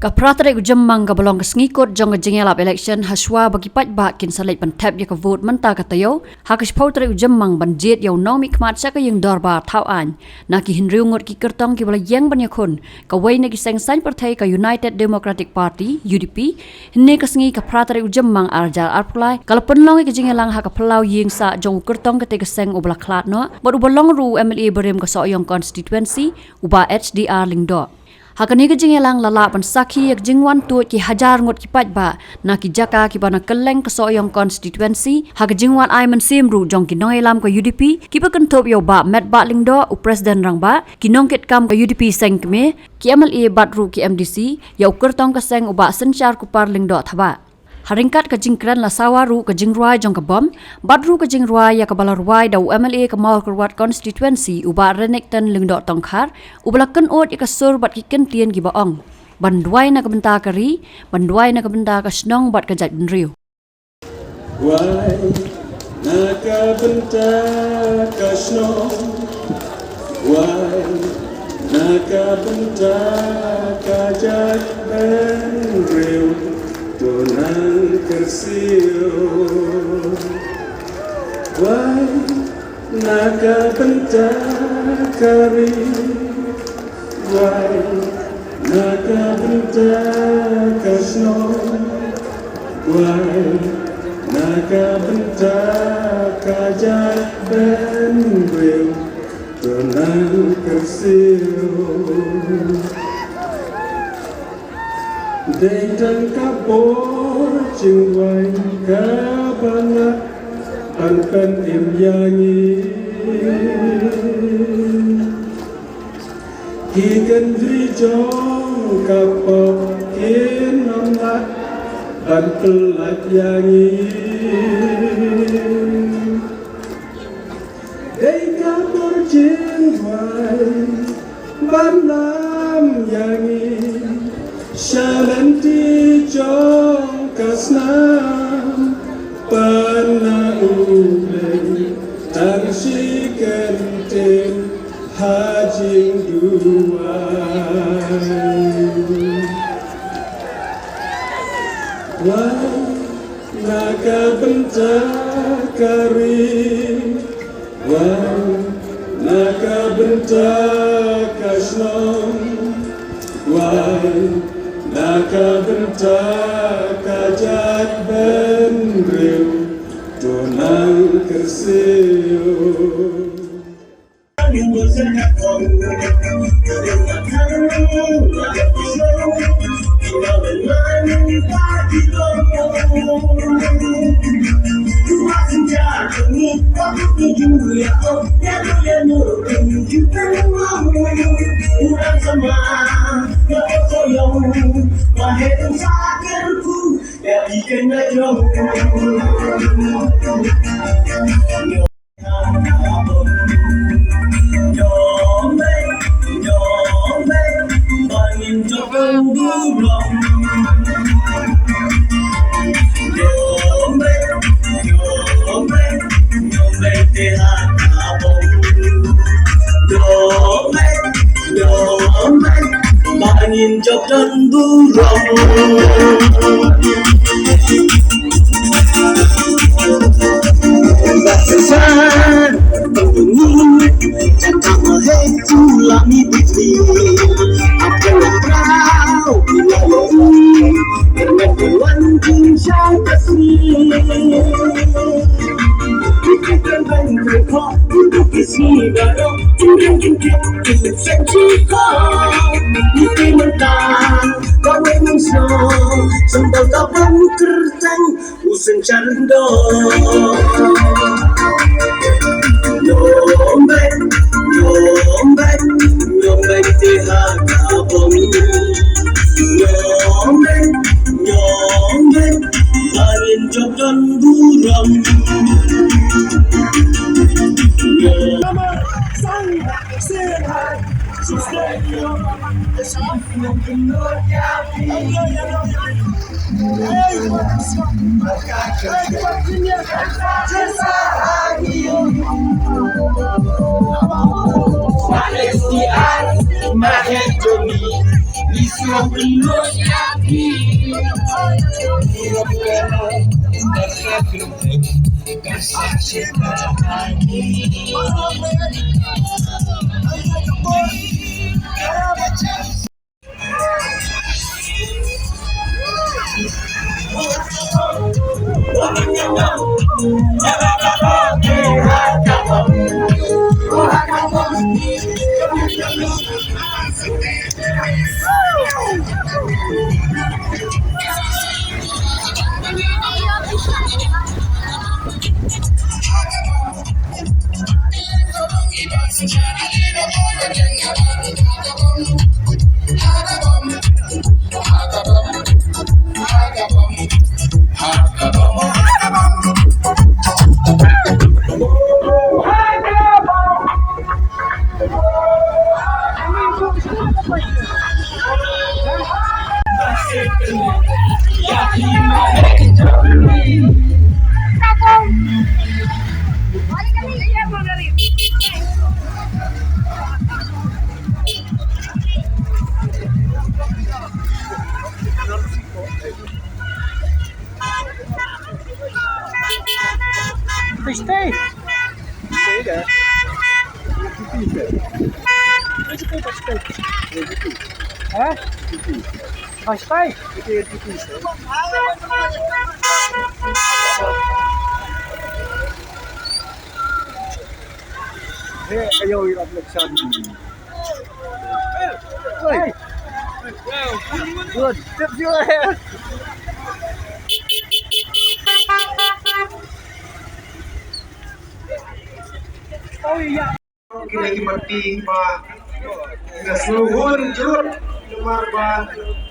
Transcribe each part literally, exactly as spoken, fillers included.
Ka phra tarik u Jymmang kaba long ka sngi kut jong ka jingïalap election, hashwa ba ki paidbah kin sa leit ban thep ïa ka vote mynta ka taïew, ha ka shiphew tarik u Jymmang ban jied ïa u nongmihkhmat sha ka ïing dorbar Thawaiñ. Na ki hynriew ngut ki kyrtong kiba la ïeng ban ïakhun, kawei na ki seng saiñ pyrthei ka United Democratic Party, U D P, hynne ka sngi ka phra tarik u Jymmang ar hajar arphew lai, ka la pynlong ïa ka jingïalang ha ka phyllaw ïing sah jong u kyrtong katei ka seng uba la khlad noh bad uba long ruh u M L A barim ka Sohiong constituency, u Bah H D R Lyngdoh. Ha kane ka jingïalang la lah ban sakhi ïa ka jingwan tuid ki hajar ngut ki paidbah na ki jaka kiba na kylleng ka Sohiong constituency, ha ka jingwan ai mynsiem ruh jong ki nongïalam ka U D P kiba kynthup ïa u Bah Metbah Lyngdoh, u President Rangbah, ki nongkitkam ka U D P seng kmie, ki M L A bad ruh ki M D C, ïa u kyrtong ka seng u Bah Synshar Kupar Lyngdoh Thabah. Ha ryngkat ka jingkren la sawa ruh ka jingrwai jong ka bom, bad ruh ka jingrwai ïa kaba la rwai da u M L A ka Mawkyrwat constituency u Bah Renikton Lyngdoh Tongkhar, uba la kynud ïa ka sur bad ki kyntien kiba ong, ban duwai na ka bynta ka ri, ban duwai na ka bynta ka shnong bad ka jaitbynriew. Wai na ka bynta ka shnong, wai na ka bynta ka jaitbynriew, to nang kyrsiew. Wai na ka bynta ka ri, wai na ka bynta ka shnong, wai na ka bynta ka jaitbynriew, to nang kyrsiew. Dei tang ka bor jingwai kaba lah ban pynim ïa ngi. Ki kynhun jong ka pop kin ym lah ban pyllait ïa ngi. Dei ka bor jingwai ban lam ïa ngi sha lynti jong ka snam, pan na U Blei tang shi kyntien ha jingduwai. Wai na ka bynta ka ri, wai na ka bynta ka shnong, wai na ka bynta ka jaitbynriew, to nang kyrsiew. Ba ngin jop don burom. Ba sa sa, ba ngin, jaka ma he tu la mi bitli. Apa la prau, la la u, kerana tuan kin jang kasi. Stay. Ha? Hashtag. Hey, ayo, you have election. Hey. Good. Tip you ahead. Oh, yeah. Kine ki parti ba nga sngewhun jrut namar ba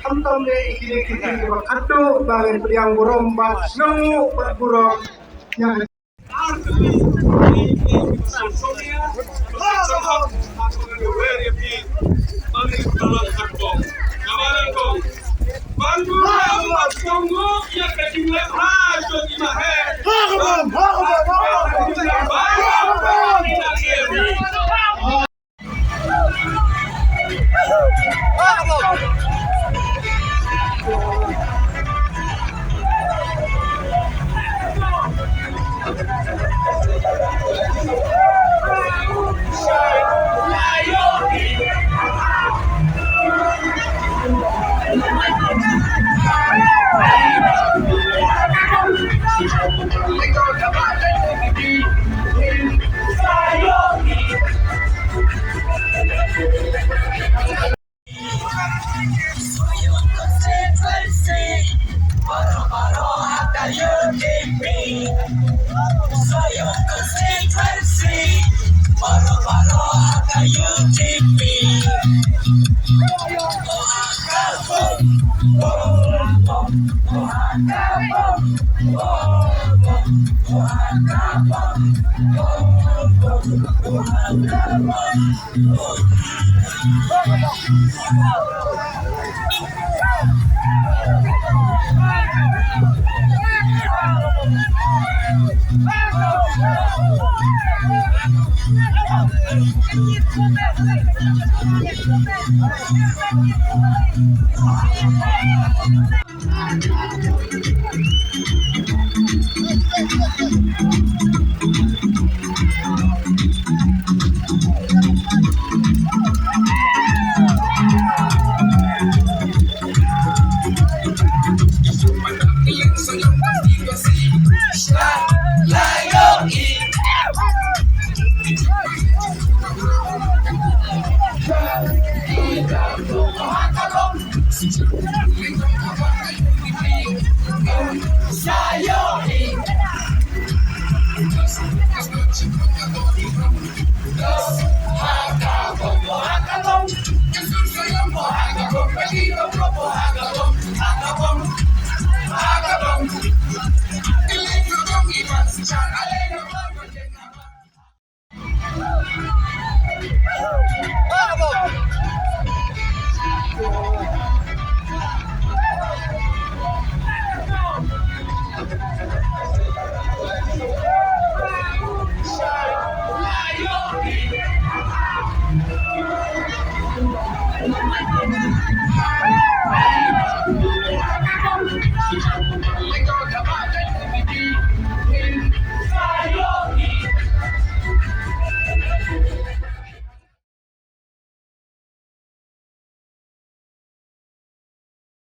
khamtam ne ïa kine ki parti ba khadduh ba ngan pdiang burom ba sngewbha burom. Ïa